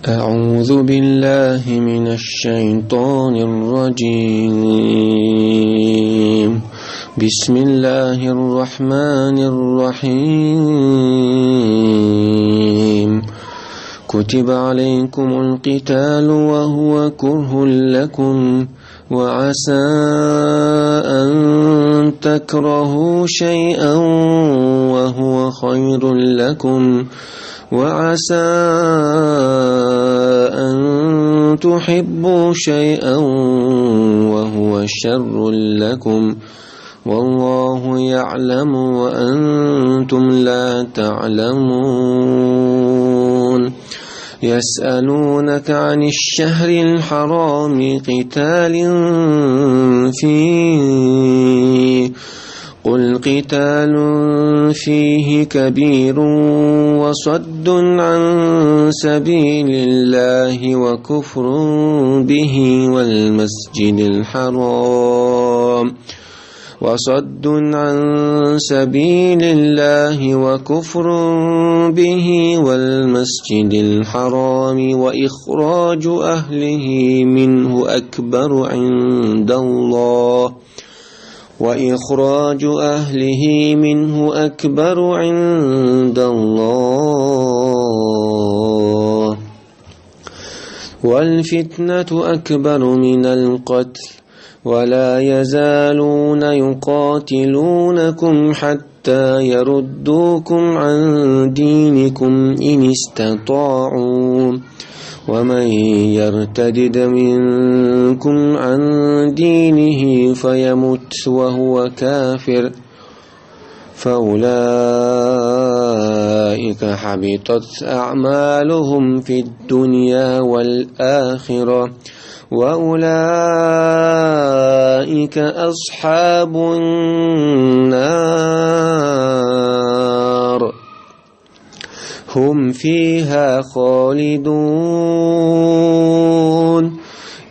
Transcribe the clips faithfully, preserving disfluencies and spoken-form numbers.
أعوذ بالله من الشيطان الرجيم. بسم الله الرحمن الرحيم. كتب عليكم القتال وهو كره لكم، وعسى أن تكرهوا شيئا وهو خير لكم، وعسى أن تحبوا شيئا وهو شر لكم، والله يعلم وأنتم لا تعلمون. يسألونك عن الشهر الحرام قتال فيه، قل قتال فيه كبير وصد عن سبيل الله وكفر به والمسجد الحرام، وصد عن سبيل الله وكفر به والمسجد الحرام وإخراج أهله منه أكبر عند الله، وإخراج أهله منه أكبر عند الله، والفتنة أكبر من القتل، ولا يزالون يقاتلونكم حتى يردوكم عن دينكم إن استطاعوا، ومن يرتدد منكم عن دينه فيمت وهو كافر، فأولئك حبطت أعمالهم في الدنيا والآخرة، وأولئك أصحاب النار، هم فيها خالدون.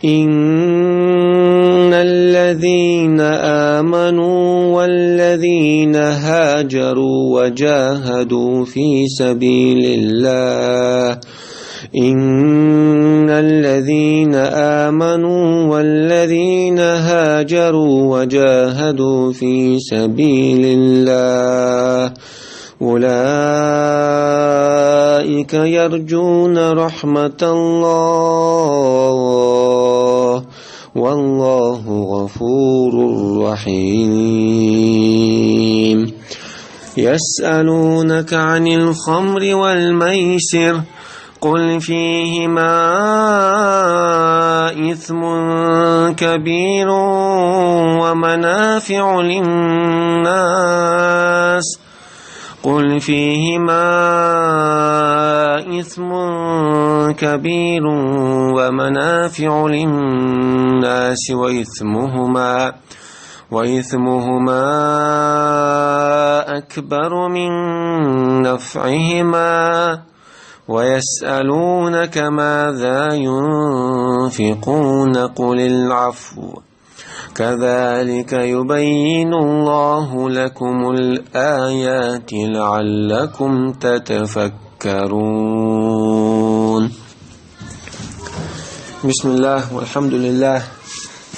إن الذين آمنوا والذين هاجروا وجاهدوا في سبيل الله، إن الذين آمنوا والذين هاجروا وجاهدوا في سبيل الله، أولئك يرجون رحمة الله، والله غفور رحيم. يسألونك عن الخمر والميسر، قل فيهما إثم كبير ومنافع للناس، قل فيهما إثم كبير ومنافع للناس وإثمهما، وإثمهما أكبر من نفعهما، ويسألونك ماذا ينفقون قل العفو، كذلك يبين الله لكم الآيات لعلكم تتفكرون. بسم الله والحمد لله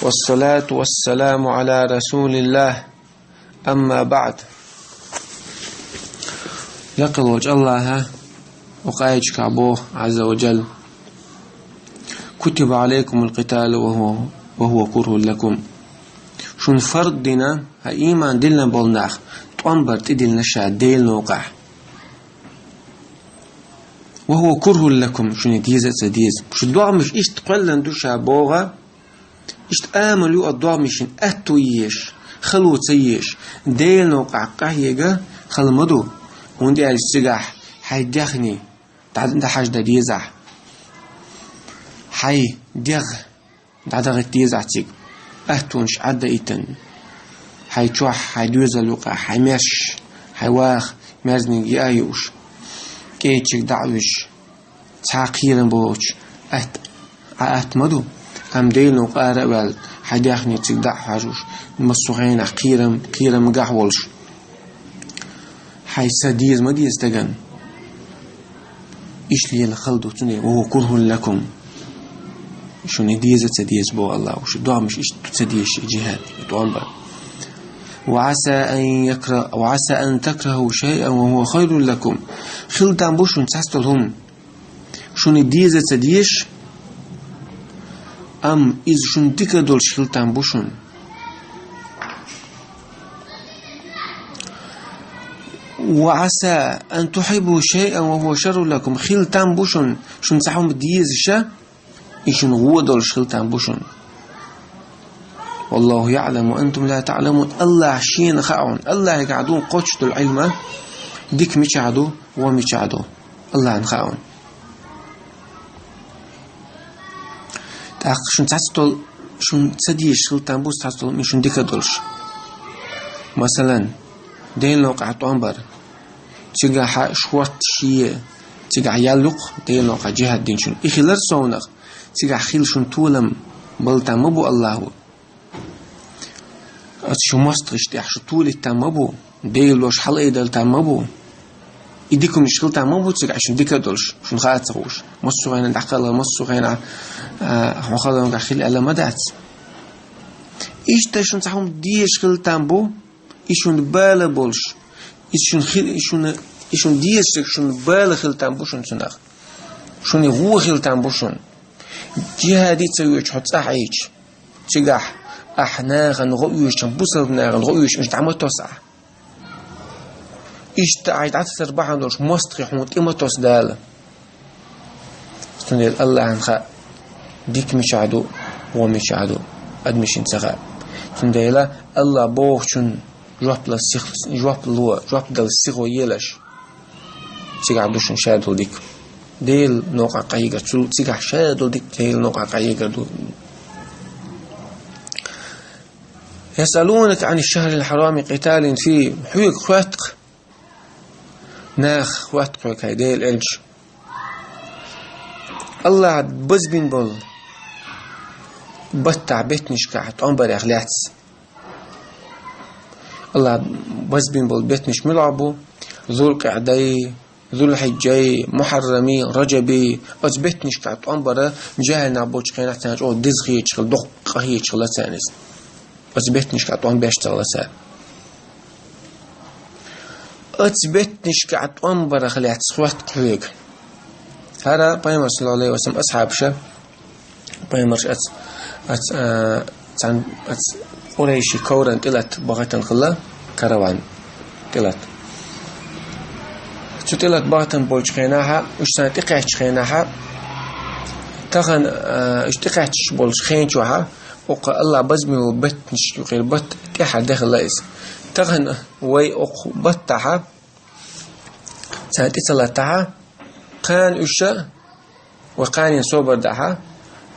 والصلاة والسلام على رسول الله، أما بعد. Лекха волчу Аллаха оцу аятехь боху, Ӏазза ва Джалла: «كتب عليكم القتال وهو، وهو كره لكم». Шуна фарз дина, хьан ийман диллина болу нах, тӀом бар тӀедиллина ша Делан новкъахь. «وهو كره لكم», шуна деза а ца деза. Шу догӀмаш иштта кхоьллина ду ша боху, иштта амал ю а догӀмашна аьтту еш, хало ца еш, Делан новкъахь къахьега хала ма ду, хӀунда аьлча цигахь хьайн дегӀ дӀа-, дӀахьаждан дезахь, хьайн дегӀ дӀадахийта дезахь цига, аьттонаш Ӏаддаийтина, хьайн чохь, хьайн доьзал юкъахь, хьайн маьрша, хьайн ваха, маьрзниг яа а юуш, кӀечиг дӀа а вуьжуш, цхьа кхерам боцуш, атта, Ӏа атта ма ду, амма Делан новкъа ара а ваьлла, хьайн дегӀ цига дӀа а хьажош, массо а хенахь кхерам, кхерам гахь волуш. Хьайн са деза ма деза стагана. Иштта лела хала ду цунна, وهو كره لكم. Шуна деза ца деза бо Аллаху, шу догӀмаш иштта ца деза ши джихад, тӀом бар. وعسى أن يكره، وعسى أن تكرهوا شيئا وهو خير لكم. Хила там бу шун цхьацдолу хӀума. Шуна деза ца дезаш, ам иза шун дика долуш хила там бу шун. وعسى أن تحبوا شيئا وهو شر لكم. Хила там бу шун, шун цхьа хӀума дезаша, и шун гӀо долуш хила там бу шун. والله يعلم وأنتم لا تعلمون. Аллах шена хаун. Аллахьга ду кхочуш долу Ӏилма, дика мичахь ду, во мичахь ду. Аллахьна хаун. ТӀаккха шун цхьацдолу, шун ца дезаш хила там бу цхьацдолу, и шун дика долуш. Масалан, Делан новкъахь тӀом бар. Цигахь шортта шен, цигахь ял юкъ, Делан новкъахь джихад динчун. И хилар совнах, цигахь хила шун толам бала там ма бу Аллаху. Аса шу мостагӀаш тӀехь шу толийта там ма бу, Дела лош хьалаайдала там ма бу. И диканаш хила там ма бу цигахь шун дика долуш, шун хаа ца хууш. Массо хенахь дӀакхалла, массо хенахь, а, хьо халонга хила аьлла ма дац. Иштта шун цхьа хӀума дезаш хила там бу, и шун бала болуш, и шун хи-, и шуна, и шун дезаш шун бала хила там бу шун цунах. Шуна гӀо хила там бу шун. Джихаде ца воьдуш хьо цӀахь Ӏийча, цигахь ахь нахана гӀо оьшучу, бусалба нахана гӀо оьшучу дӀа ма тосу ахь. Иштта ахь дӀатасар бахьана долуш мостагӀий хьуна тӀе ма тосу Дала. Цундела Аллахьна хаьа, дика мичахь ду, во мичахь ду, адамашна ца хаьа. Цундела Аллах бохучун жоп ло сих-, жоп ло, жоп дала сихо елаш. Цигахь ду шуна шадолу дика. Делан новкъахь къахьегар, цул цигахь шадолу дика Делан новкъахь къахьегар ду. يسألونك عن الشهر الحرام قتال فيه. Хьоьга хоьтту-кх, нах хоьтту-кх хьоьга, хӀай Делан элча, Аллахьа базбина болу баттахь, беттанашкахь тӀом барех лаьцна. Аллахьа базбина болу беттанаш муьлха бу? Зулкъаъдай, Зулхьиджай, Мухьаррами, Раджаби, оцу беттанашкахь тӀом бара, жаьхьил нах болчу хенахь царна чӀогӀа деза хеташ хила, доккха къа хеташ хила царна иза. Оцу беттанашкахь тӀом беш ца хила цара. Оцу беттанашкахь тӀом барах лаьцна хоьтту-кх хьоьга. ХӀара Пайхамар, саллаллаху Ӏалайхи ва саллам, асхьабаша, Пайхамарш аца, аца, а, цхьана аца къурайши ковран тӀелатта бахийтина хилла, караван тӀелатта. Цу тӀелатта бахийтина болчу хенахь, уьш царна тӀекхаьччу хенахь, тахана, а, уьш тӀекхаьччаш болчу хен чохь, оккха Аллахьа базбина болу беттанаш юкъера батт тӀаьхьара де хилла иза. Тахана вай оккха баттахь, царна тӀе ца латтахь, кхана уьш, вай кханенан собар дахь,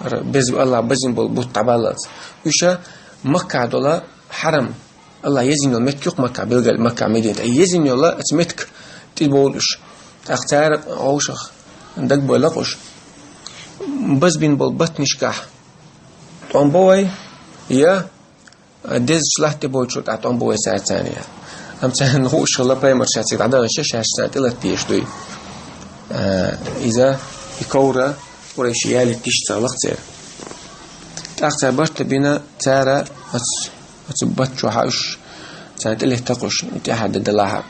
р-, беза Аллахьа базбина болу бутт дӀабаллалц. Уьш Маккахь долу хьарам, Аллахьа езйина йолу меттиг ю-кх Макка, билггал Макка, Медина. Езйина йолу оцу меттиг тӀе бовлу уьш. ТӀаккха цара вовшах дагабойла-кх уьш. Базбина болу баттанашкахь тӀом бо вай, я дезачу латта тӀе болчул тӀаьхьа тӀом бо вай цара царна. Амма царна хууш хилла, Пайхамар ша цига дӀадаханча, шаьш царна тӀелатта дезаш дуй. А, иза, и ковра, къурайши ялийта диш ца хилла-кх церан. ТӀаккха цара барт бина, цара оцу, оцу батт чохь уьш, царна тӀелетта-кх уьш, и тӀаьхьара де далахь.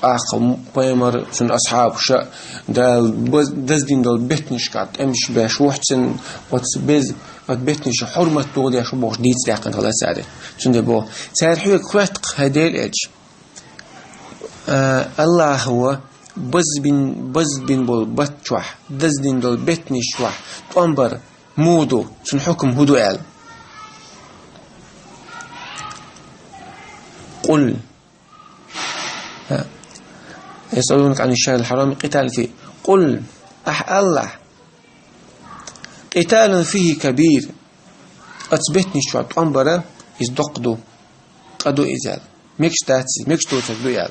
ТӀаккха Пайхамар, цуьнан асхьабаша, Дала баз-, даздина долу беттанашкахь тӀемаш беш ву-кх цуьнан, оцу без-, оцу беттанашан хьурмат дохадеш ву бохуш дийца даьккхина хилла цара. Цундела боху, цара хьоьга хоьтту-кх, хӀай Делан элча, а, Аллахьа базбин-, базбина болу батт чохь, даздина долу беттанаш чохь тӀом бар муха ду, цуьнан хьукам хӀун ду аьлла. قل يسألونك عن الشهر الحرام قتال فيه. قل, ахь алахь, قتال فيه كبير, оцу беттанаш чохь тӀом бара, иза доккха ду, къа ду иза аьлла. Мегаш дац иза, мегаш доцург ду аьлла.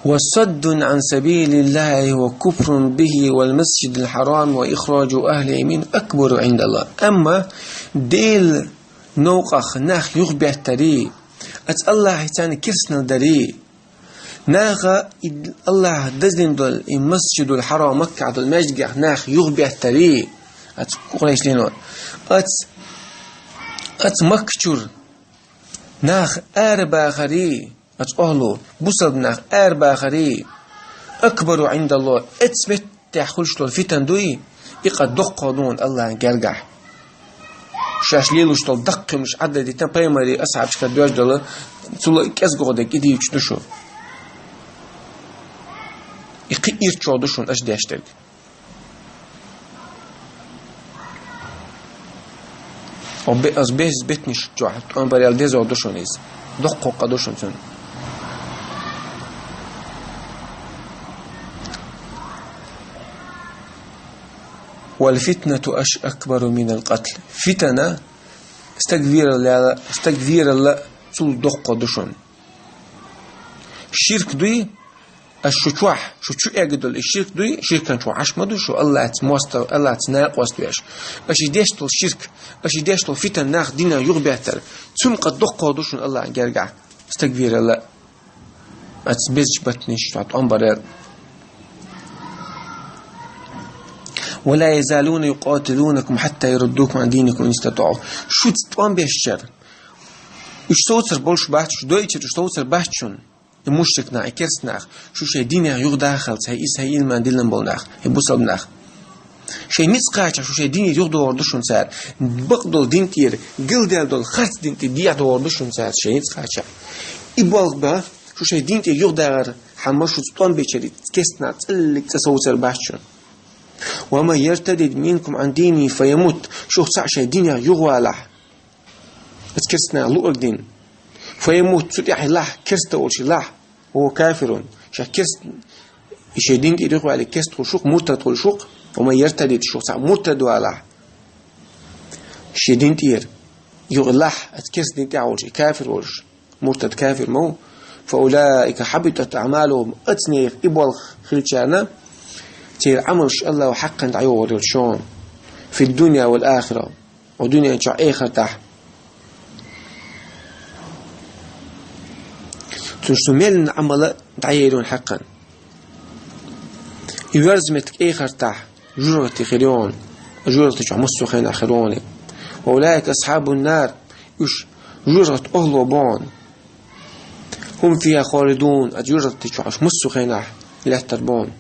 وصد عن سبيل الله وكفر به والمسجد الحرام وإخراج أهله منه أكبر عند الله. Амма Делан новкъах нах юхабеттарий, оцу Аллахьца керстанал дарий, Наха и Аллахьа даздина долу и Масжидул Хьарам, Маккахь долу маьждигехь нах юхабеттарий, аца къурайшлино, аца, аца Макка чуьра нах арабахарий, аца охьало бусалба нах арабахарий, акбару Ӏиндаллахь, аца мет- тӀехь хуьлуш долу фитан дуй, и къа доккхо ду хьуна Аллахьан гергахь. Шаьш лелош долу даккхий хӀуманаш Ӏадда дитина пайхамарий асхьабашкара доьжна долу, цул а кӀезиг гӀо дерг и дийцуш ду шу. И кхин ирчо ду шуна аша деш дерг. О бе-, ас бес бетнаш чохь тӀом барел дезо ду шуна иза. Доккхо къа ду шуна цуьнан. Вал фитнату аш акбару минал къатл. Фитана, стаг вералла, стаг вералла цул доккхо ду шуна. Ширк дуй, аш шу чохь, шу чу эгадолу и ширк дуй, ширкан чохь Ӏаш ма ду шу, Аллаца мостагӀ, Аллаца накъост веш. Аша и деш долу ширк, аша и деш долу фитан нах динан юхабеттар. Цунна къа доккхо ду шуна Аллахьан гергахь. Стаг вералла, аца безачу баттанаш чохь тӀом барел. Ва ла язалуна юкъатилунакум хьатта яруддукум ан диникум ин истатаӀу. Шуца тӀом беш чара. Уьш совцар болуш бац, шу дойчуьра уьш совцар бац шуна. И мушрик нах, и керста нах, шу шайн динех юхадахалц, хӀай иза, хӀай ийман диллина болу нах, хӀай бусалба нах. Шайн ницкъ кхачахь шу шайн динера юхадогӀур ду шуна цара. Бакъдолу дин тӀера, галдаьлла долу харц дин тӀе дехьадогӀур ду шуна цара шайн ницкъ кхачахь. И болх бан, шу шайн дин тӀера юхадахар хьан ма шуца тӀом бечаьрий, керста нах цӀиллиг цӀа совцар бац шуна. Ва ман яртадид минкум ан динихи фаямут, шух цхьаъ шайн динех юхавалахь. Аца керста нах луъург дина. Фаямут, цу тӀехь лахь, керста волуш лахь, ва кафирун. Ша керст, и шен дин тӀера юхаваьлли керст хуьлуш ву-кх, муртад хуьлуш ву-кх, ва ман яртадид, шух цхьаъ муртад валахь. Шен дин тӀера юха лахь, аца керст дин тӀехь волуш, и кафир волуш, муртад кафир ма ву. Фа улаика хьабитат аъмалухум, аца нехан и болх хилчарна, церан Ӏамалш Аллахьа хьакхана дӀайогӀур йолуш ю. Фид-дунья вал-ахира. Ва дуьнен чохь, эхартахь. Цуьнан шу мел йина Ӏамал а дӀаер ю хьакхана. И верза меттиг эхартахь жожагӀате хир ю хьуна, жожагӀате чохь массо а хенахь хир ву хьуна. Ва улаика асхьабун нар, уьш жожагӀатан охӀла бу хьуна. Хум фиха холидун, а жожагӀате чохь уьш массо а хенахь лаьттар бу хьуна.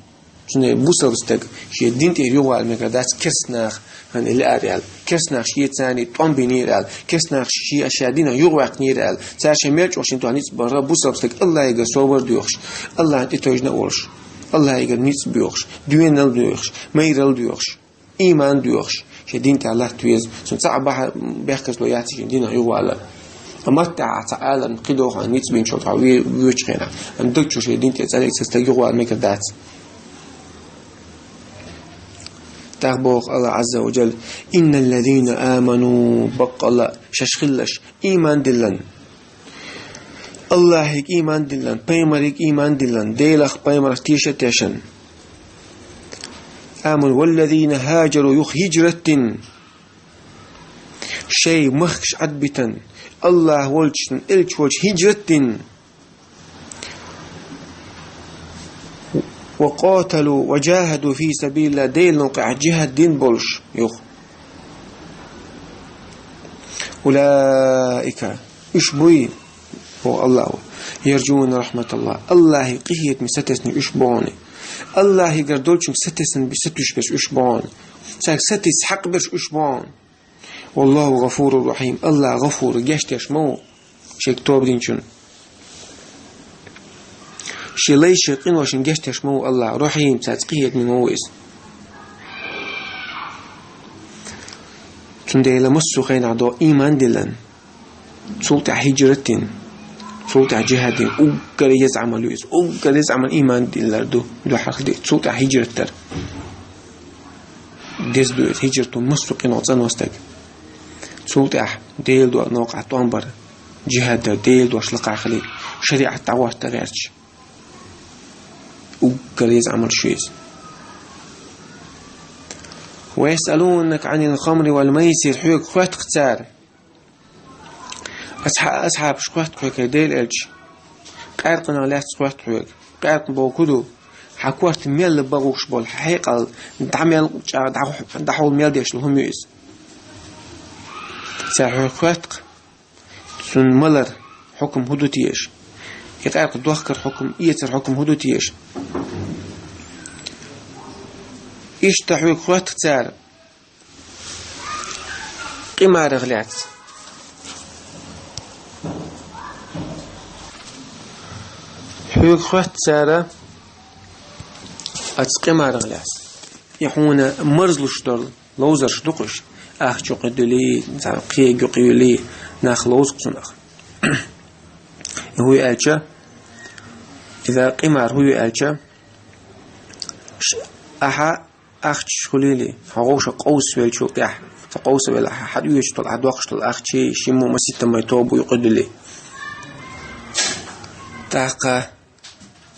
Цундела бусалба стаг шен дин тӀера юхавала мегар дац керста нах хӀинца лаьара аьлла. Керста нах шеца тӀом бинера аьлла. Керста нах шен ша динах юхаваьккхинера аьлла. Цара шайн мел чӀогӀа шен дуьхьа ницкъ бахара, бусалба стаг Аллахьигара собар доьхуш, Аллахьна тӀетевжина а волуш, Аллахьигара ницкъ боьхуш, доьналла доьхуш, майралла доьхуш, ийман доьхуш, шен дин тӀехь латта веза. Цунна цхьа а баха-, бехказло яц шен динах юхавалар. Амма маттахь цхьа аларна кхидолу хьан ницкъ бинчул тӀаьхьа ве-, воьдучу хенахь, амма даг чу шен дин тӀера цӀаниг ца стаг юхавала мегар дац. ТӀаккха боху Аллахь Азза ва Джалла: «Инналлазина аману», баккъалла, шаьш хилларш, ийман диллина. Аллахьига ийман диллина, пайхамарига ийман диллина, Делах, пайхамарах теша а тешна. Аману, валлазина хӀажару, юха хӀижрат дина. Шайн махкаш Ӏадбитина, Аллахь волчун, элча волчу хӀижрат дина. Ва къаталу ва джахаду фи сабилиллахь, Делан новкъахь джихад дина болуш юха. Улаика, уьш буй, боху Аллахьа, ярджуна рахьматаллахь, Аллахьан къинхетаме сатесна уьш бу хьуна. Аллахьигара долчуьнга сатесна, сатуьйсуш берш уьш бу хьуна. Цаьрга сатесса хьакъ берш уьш бу хьуна. Валлаху гӀафурур рахьим. Аллахь гӀафур, гечдеш ма ву шега тоба динчунна. Шен лайшна, шен къиношна гечдеш ма ву Аллахь, рахьим, цаьрца къинхетаме ма ву иза. Цундела массо а хенахь догӀу ийман диллина, цул тӀаьхьа хӀижрат дина, цул тӀаьхьа джихад дина, уггар еза Ӏамал ю иза, уггар еза Ӏамал ийман диллар ду, дуьхьал де, цул тӀаьхьа хӀижрат дар. Деза ду иза, хӀижрат ду массо а къино цӀано стаг. Цул тӀаьхьа Делан дуьхьа новкъахь тӀом бар, джихад дар, Делан дош лакхахь хилийта, шариӀат дӀахӀотта гӀерташ. Уггар еза Ӏамал ю иза. Ва ясъалунака Ӏанил хамри вал майсир, хьоьга хоьтту-кх цара. Асхьа-, асхьабаш хоьтту-кх хьоьга, хӀай Делан элча, къаьркъанах лаьцна хоьтту хьоьга. Къаьркъа бохург хӀун ду? Хьан корта мел багӀуш болу, хьан хьекъал дӀа мел чӀа-, дӀа-, дӀахьула мел деш долу хӀума ю иза. Цара хьоьга хоьтту-кх, цунна малар хьукам хӀун ду теша? И къаьркъа дохкар хьукам, эцар хьукам хӀун ду теша? Иштта хьоьга хоьтту-кх цара къимарах лаьцна. Хьоьга хоьтту цара оцу къимарах лаьцна. И хьуна марзлуш долу ловзарш ду-кх уьш. Ахча юкъа дуьлий, цхьа кхега юкъа юьлий, нах ловзу-кх цунах. И хӀун ю аьлча, иза къимар хӀун ю аьлча, ш-, ахьа ахча хуьлийла, хьан вовшах къовсавеллачул тӀаьхьа, цхьа къовсавелла, хьан хьадоьжуш долу, хьан доккхуш долу ахчий, шиммо маситтаммай тоба юкъа дуьлий. ТӀаккха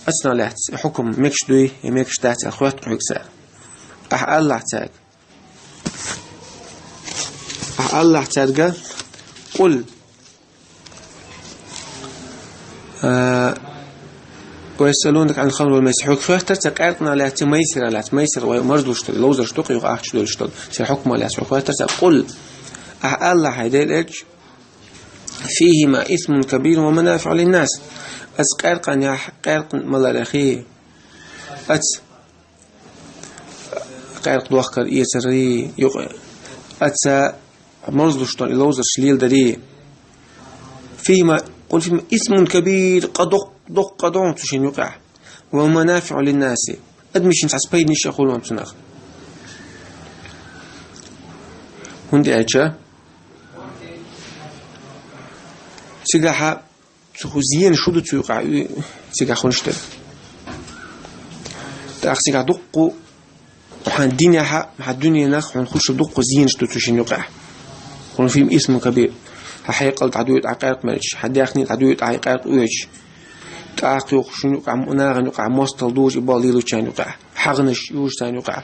оцунах лаьцна и хьукам мегаш дуй, я мегаш дац аьлла хоьтту хьоьга цара. Ахьа алахь цаьрга. Ахьа алахь цаьрга, къул. А, «Ва ясъалунака Ӏанил хамри вал майсир». Хьоьга хоьттура цара къаьркъанах лаьцна, майсарах лаьцна. Майсар вай марзлуш долу, ловзарш ду-кх, юха ахча долуш долу. Церан хьукмах лаьцна хьоьга хоьттура цара. Къул, ахьа алахь, хьайн Делан элча: «Фихима исмун кабирун ва манафиӀу линнас». Оцу къаьркъанехь, къаьркъа маларехь, оцу къаьркъа дохкар эцарий, юкъа, оцу марзлуш долу и ловзарш леладарий. Фихима, къул фихима исмун кабир, къа доккха, доккха къа ду хьуна цу шинна юкъахь. Ва манафиӀу линнаси. Адамашна цхьацца пайданаш а хуьлу хьуна цунах. ХӀунда аьлча цигахьа цу хӀу зенаш хӀун ду цу юкъахь, цигахь хуьлуш дерг. ТӀаккха цигахь дуккха хьан динехьа, хьан дуьненах хьуна хуьлуш дуккха зенаш ду цу шинна юкъахь. Къул фихима исмун кабир. Хьан хьекъал дӀадоьду хьан къаьркъа мелча, хьан даьхни дӀадоьду хьан къаьркъа оьцуш. ТӀаккха юха шуна юкъахь нахана юкъахь мостагӀа дужу и болх лелочарна юкъахь, хьагӀанаш южу царна юкъахь.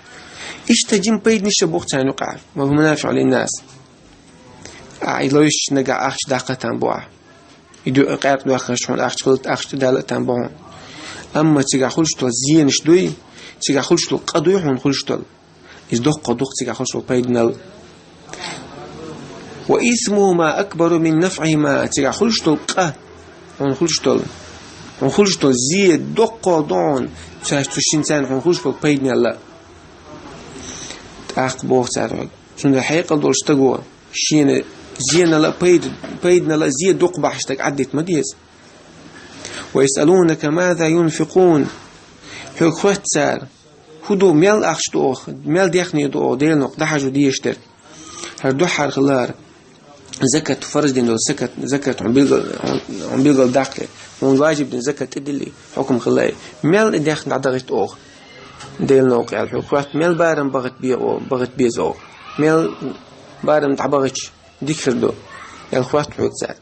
Иштта жима пайданаш а бу-кх царна юкъахь. Ва манафиӀу линнас. Ахьа и ловзуш нагахь ахча даккха там бу ахьа. И ду-, къаьркъа доьхкинарш хьуна ахча хилийта, ахча тӀедала а там бу хьуна. Амма цигахь хуьлуш долу зенаш дуй, цигахь хуьлуш долу къа дуй хьуна хуьлуш долу. Иза доккха ду-кх цигахь хуьлуш долу пайданал. «Ва исмухума акбару мин нафӀихима», цигахь хуьлуш долу къа, хьуна хуьлуш долу, хьуна хуьлуш долу зен доккха ду хьуна, цаьш цу шин царна хьуна хуьлуш долу пайданал а. ТӀаккха боху цара хьоьга: цундела хьекъал долу стаго шена зенал а, пайд-, пайданал а зен дукха бахьаш дерг Ӏаддита ма деза. «Ва ясъалунака маза юнфикъун». Хьоьга хоьтту цара: «ХӀун ду, мел ахча ду оха, мел даьхни ду оха Делан новкъа дӀахьажо дезаш дерг?» ХӀара дуьххьара хилла хӀара закат, фарз дина долу закат, закат хьуна билгал, хьуна билгал даккхале, хьуна важиб дина закат тӀедиллий, хьукам хилла и. Мел и даьхни дӀадахийта оха Делан новкъа аьлла хьоьга хоьтту, мел барам бахийта бе-, о-, бахийта беза оха. Мел барам дӀабахийча дика хир ду, аьлла хоьтту хьоьга цара.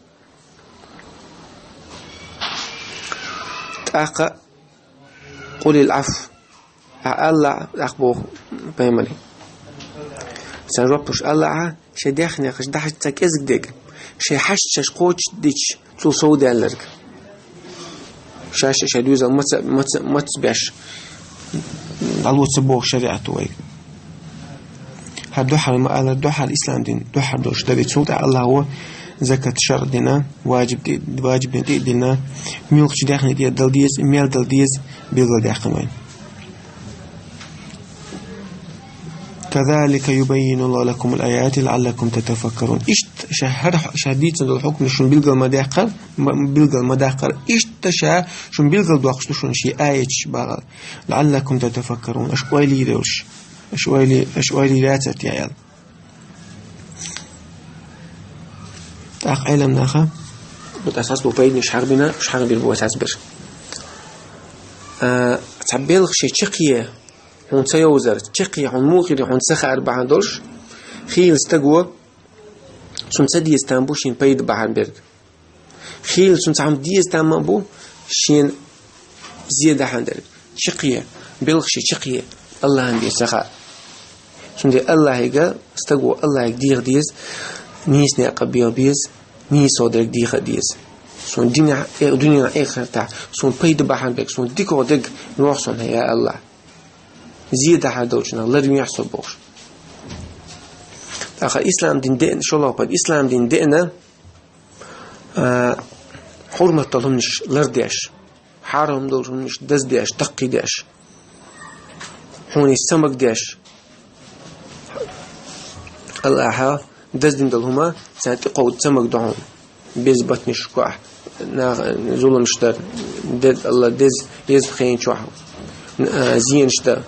ТӀаккха: «Къулил Ӏафу». Ахьа алахь, тӀаккха боху пайхамаре. Цара жоп луш алахьа, шайн даьхнехаш дахьаш цхьа кӀезиг дерг, шайн хьашт шаьш кхочушдича, цул совдаьлларг. Шаьш шайн доьзал маца, маца, маца беш, дӀало ца боху шариӀато вайга. ХӀара дуьххьара ма-аллара, дуьххьара ислам дин, дуьххьара долуш дар и, цул тӀаьхьа Аллахо закат шарӀ дина, важиб тӀе-, важиб дина тӀе а дина, муьлххачу даьхни тӀе а дала деза, мел дала деза, билгалдаьккхина вайна. «Казалика юбаййинуллаху лакумул аяти лааллакум татафаккарун». Иштта ша хӀара, ша дийцина долу хьукмаш шуна билгал ма даьккхара, ма, билгал ма даккхара. Иштта ша шуна билгал доккхуш ду шуна шен аяташ бахьара. «Лааллакум татафаккарун». Аша ойла йийр йолуш. Аша ойла, аша ойла йийр яцара те аьлла. ТӀаккха Ӏеламнаха, вот, асас бу пайданаш хьагӀбина, уьш хьагӀбир бу асас бир. А, цхьа белха шен чаккхе хьуна ца йовзар, чаккхе хьуна муха хир ю хьуна ца хаар бахьана долуш, хийла стаго цунна ца деза там бу шен пайда бахьана берг. Хийла цунна цхьа хӀума деза там а бу шена зен дахьана дерг. Чаккхе, белха шен чаккхе Аллахьан деза ца хаа. Цундела Аллахьига, стаго Аллахьига деха деза, нийса некъа беха беза, нийсо дерг деха а деза. Сон динехь, э, дуьненахь, эхартахь сон пайда бахьан берг, сон дика гӀо дерг йохьа сона, я АллахӀ. Зе дахьар долчунах ларвехьа со бохуш. ТӀаккха ислам дин деана, шолгӀа пайда, ислам дин деана, а, хьурмат долу хӀуманаш лардеш, хьарам долу хӀуманаш даздеш, даккхийдеш, хьуна самаг деш. АллахӀа даздина долу хӀума царна тӀекховда самаг до хьуна. Беза батнашкахь, наха зуламаш дар, де-, АллахӀ дез-, деза пхенчохь, а, зенаш дар.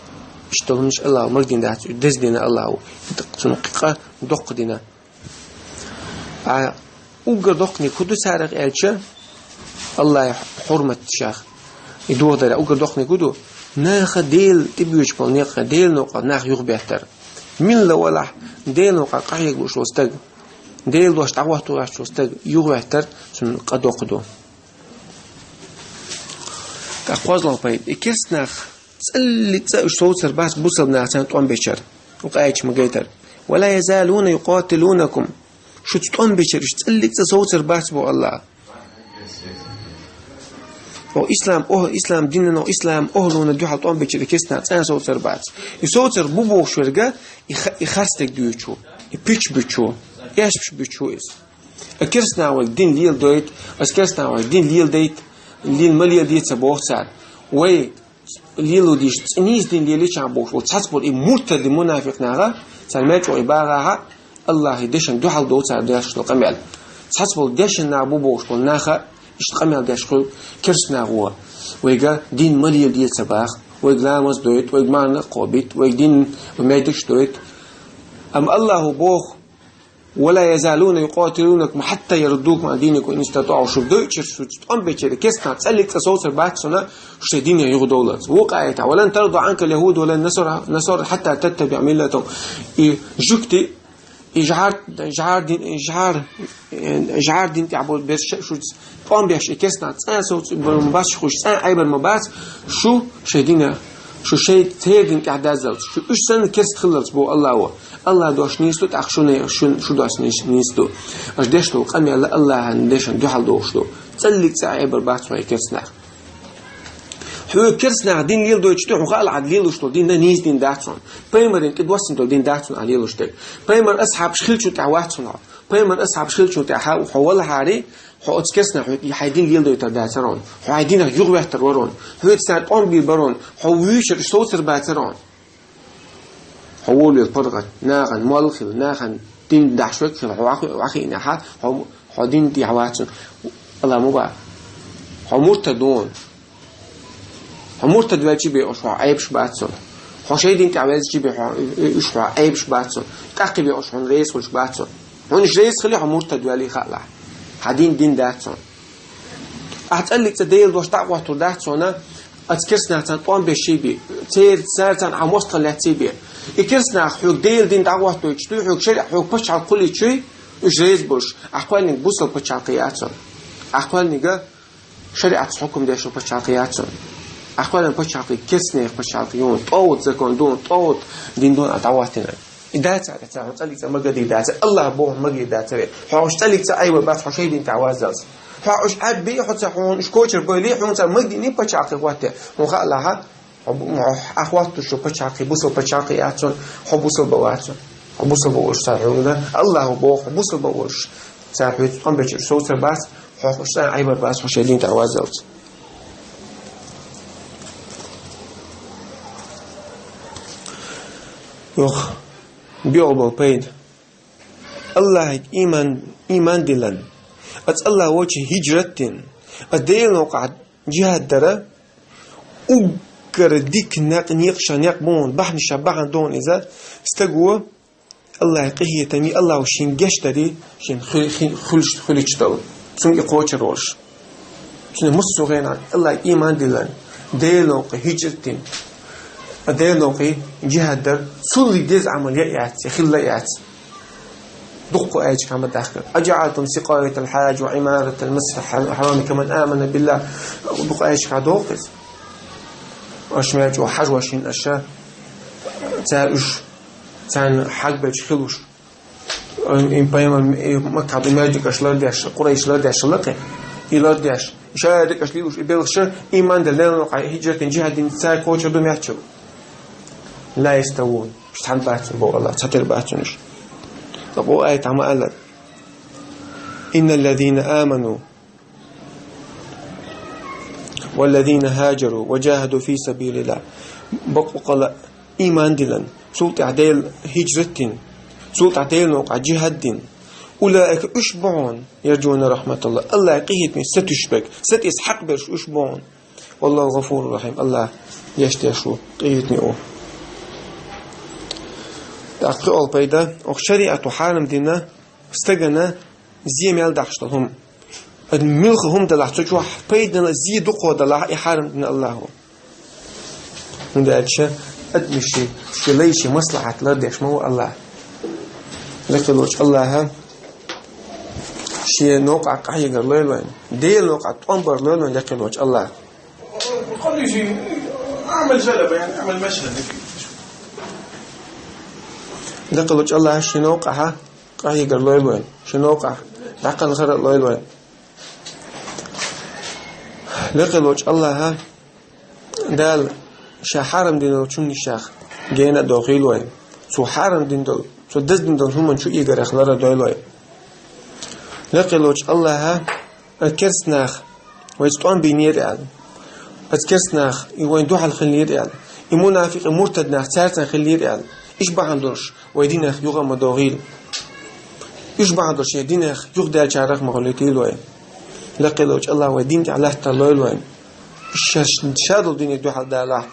Иштта хӀуманаш АллахӀа магадина дац, даздина АллахӀа. Цунна къа доккха дина. А уггар доккханиг хӀун ду царах аьлча, АллахӀа хьурмат шех и дохадар, уггар доккханиг хӀун ду? Наха Дела тӀебоьжуш болу некъа, Делан новкъа нах юхабеттар. Милла валахь, Делан новкъа къахьега лууш волу стаг, Делан дош дӀахӀотто гӀерташ волу стаг юхабеттар, цунна къа доккха ду. ТӀаккха кхозлагӀа пайда. И керста нах цӀаллица уьш совцар бац бусалба нах царна тӀом бечара. Вукху аятехь ма гайтара. «Ва ла язалуна юкъатилунакум». Шуца тӀом бечара уьш цӀаллица совцар бац боху АллахӀа. О, ислам, о, ислам динан, о, ислам охӀлуна дуьхьал тӀом бечара керста нах цӀа совцар бац. И совцар бу бохуш верг, и ха-, и харцдерг дуьйцу, и пуьчаш буьту, эшпаш буьту иза. А керста нах вайга дин леладойту, ас керста нах вайга дин леладайта, дин ма леладе ца боху цара. Вай лело дийш, цӀе нийса дин лелийча бохуш болу цхьацца болу и муртади мунафикъ наха, цара мел чӀогӀа и багӀахьа, АллахӀан дешан дуьхьал до цара деш долу къамел. Цхьацца болу дешан нах бу бохуш болу наха, иштта къамел деш хуьлу керста нахо. Вайга дин ма леладе ца баха, вайга ламаз дойту, вайга марна а кхобуьйту, вайга дин маьждигаш дойту. Амма АллахӀа боху, «Ва ла язалуна юкъатилунакум хьатта яруддукум ан диникум ин истатаӀу». Шу дойчуьра, шу тӀом бечара, керста нах цӀаллица совцар бац шуна, шу шайн динах юхадовллалц. Вукху аятехь: «Ва лан тарда анка ал-яхуду ва лан насара, насара хьатта таттабиӀа миллатахум». И жуьгти, и жӀар, жӀар дин, жӀар, э, жӀар дин тӀехь болу берш шуьца тӀом беш, и керста нах цӀа совцар бац, шу цӀа Ӏайбар ма бац, шу шайн динах, шу шайн церан дин тӀехь даззалц, шу уьш санна керста хиллалц боху АллахӀа. АллахӀан дош нийса ду, тӀаккха шуна, шун, шун дош нийса, нийса ду. Аша деш долу къамел АллахӀан дешан дуьхьал дохуш ду. ЦӀаллица цӀа Ӏайбар бац хьо и керста нах. Хьоьга керста наха дин леладойтуш ду, хьуна хаалахь, лелош долу дин нийса дин дац хьуна. Пайхамаран тӀе доссийна долу дин дац хьуна ахьа лелош дерг. Пайхамаран асхьабаш хиллачул тӀаьхьа вац хьуна хьо. Пайхамаран асхьабаш хиллачул тӀаьхьа хьо валахьара, хьо оцу керста нахе хьайн дин леладойтур дацара хьуна. Хьо хьайн динах юхаветтар вара хьуна. Хьоьца цара тӀом бийр бара хьуна. Хьо вуьйцуьра уьш совцар бацара хьуна. Хьо волавелла паргӀат, нахана молла хила, нахана дин дахьаш верг хила, хьо вахи-, вахиънехьа, хьо, хьо дин тӀехь вац хьуна. АллахӀ ма боху. Хьо муртад ву хьуна. Хьо муртад ваьлча бен уьш хьох Ӏайбаш бац хьуна. Хьо шайн дин тӀехь ваьлча бен хьо, уьш хьох Ӏайбаш бац хьуна. ТӀаккха бен уьш хьуна реза хуьлуш бац хьуна. Хьуна уьш реза хили, хьо муртад ваьлла хаалахь. Хьан дин дин дац хьуна. Ахьа цӀаллица Делан дош дӀа а хӀоттур дац хьуна, оцу керста нахаца тӀом беш ший бен, церан, цара царна хьан мостагӀалла лаьцций бен. И керста нах хьоьга Делан дин дӀа а хӀоттуьйтуш дуй, хьоьга шариӀат, хьоьга пачхьалкх хулийчуй, уьш реза болуш, ахьа кхоьллинг бусалба пачхьалкх яц хьуна. Ахьа кхоьллинг шариӀатца хьукум деш пачхьалкх яц хьуна. Ахьа кхоьллинг пачхьалкх керстанех пачхьалкх ю хьуна, тӀогӀут закон ду хьуна, тӀогӀут дин ду хьуна ахьа дӀахӀоттийна. И дацара цара хьуна цӀаллица магадийр дацара, АллахӀа боху магийр дацара. Хьо уьш цӀаллица Ӏайбар бац, хьо шайн дин тӀехь ваззалц. Хьо уьш Ӏаьбби, хьо ца хьуна уьш кочар бойли, хьуна цара магадийний пачхьалкх хӀотте. Хьуна хаалахьа, хьо бу-, хьо ахь хӀоттуш шу пачхьалкх, бусалба пачхьалкх яц хьуна, хьо бусалба вац хьуна. Хьо бусалба волуш цара хьуна, АллахӀа боху, хьо бусалба волуш. Цара хьоьца тӀом бечуьра совцар бац, хьох уьш цӀа Ӏайбар бац, хьо шайн дин тӀехь ваззалц. Йох, биъолбал пайда. АллахӀе ийман, ийман диллина, оцу АллахӀ волчу хӀиджрат дина, оцу Делан новкъахь джихӀад дара, уггар дика некъ, некъаша некъ бу хьуна, бахьанаша бахьана ду хьуна иза, стаго АллахӀе къинхетаме, АллахӀа шен гечдаре, шен хи-, хи-, хуьлуш-, хуьлуьйтуш долу. Цуьнга и кхочур волуш. Цуьнан массо а хенахь АллахӀе ийман диллина, Делан новкъа хӀиджрат дина, Делан новкъа джихӀад дара, цул деза Ӏамал я яц, я хилла яц. Дуккха аьлча хӀама дахка. «أجعلتم سقاية الحاج وعمارة المسجد الحرام كمن آمن بالله». Дуккха аьлча доху иза. Аша мел чӀогӀа хьажош хӀинца аша, цара уьш, царна хьагбечу хилуш. Ин пайхамар, и Маккахь ду маьждигаш лардеш, Къурайш лардеш хилла кхин. И лардеш, шаярдакаш лелаш, и белхаш, иман дилла, Даьла новкъа хӀиджрат дина, джихад дина, цар кхочур ду мягӀча. لا يستوون. Цхьана бац цунна, боху АллахӀа, цхьатера бац цунна уьш. ТӀаккха оха аятехь ма аьлла: إن الذين آمنوا والذين هاجروا وجاهدوا في سبيل الله. Бакъ къала иман диллина, цул тӀаьхьа Даьла хӀиджрат дина, цул тӀаьхьа Даьла новкъа джихад дина. أولئك, уьш бу хьуна, يرجون رحمة الله, АллахӀан къинхетаме сатуьйсуш берш, сатуьйсу хьакъ берш уьш бу хьуна. والله غفور رحيم, АллахӀ гечдеш ву, къинхетаме ву. ТӀаккха кхин а пайда, оха шариӀато хьарам дина стагана зе мел дахьаш долу хӀума. Ад муьлхха хӀума далахь, цу чохь пайдана зе дукха далахь, и хьарам дина АллахӀа. ХӀунда аьлча адамашна шен лайшна маслахьат лардеш ма ву АллахӀ. Лекха волчу АллахӀа шен новкъахь къахьегар лойла вайна. Даьла новкъахь тӀом бар лойла вайна лекха волчу АллахӀа. Лекха волчу АллахӀа шен новкъахь къахьегар лойла вайна, шен новкъахь дӀакхалхар а лойла вайна. Лекха волчу АллахӀа Дала ша хьарам дина долчунна шех гена а дохийла вайна. Цо хьарам дина долу, цо даздина долу хӀуманна чу ийгарх лара дойла вайна. Лекха волчу АллахӀа а керста нах вайца тӀом бийнера аьлла, аса керста нах и вайн дуьхьал хиллера аьлла, и мунафикъ, муртад нах цаьрца хиллера аьлла, уьш бахьана долуш вай динах юха а ма дохийла. Уьш бахьана долуш шен динах юхадаьллачарах а ма хуьлийтийла вай. Лекха волчу АллахӀа вай дин тӀехь латтар лойла вайна. Уьш шаьш ша долу дине дуьхьал далахь,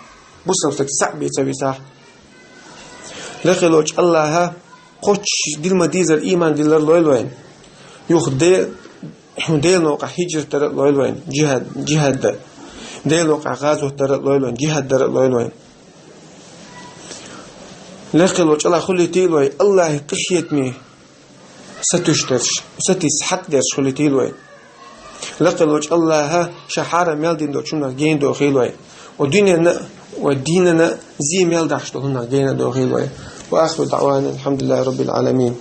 бусалба стаг цхьаъ бен ца висахь. Лекха волчу АллахӀа кхоччуш дилла ма-деззара иман диллар лойла вайна. Юха де Даьла новкъахь хӀиджрат дар а лойла вайна, джихад, джихад дан. Даьла новкъахь гӀазот дар а лойла вайна, джихад дар а лойла вайна. Лекха волчу АллахӀа хуьлийтийла вай АллахӀан къинхетаме сатуьйсуш дерш, сатуьйсу хьакъ дерш хуьлийтийла вай. Лекха волчу АллахӀа ша хьарам мел дина долчунах гена дохийла вай. Вай динана, вай динана зе мел дахьаш долу хӀуманах гена дохийла вай. وآخر دعوانا أن الحمد لله رب العالمين.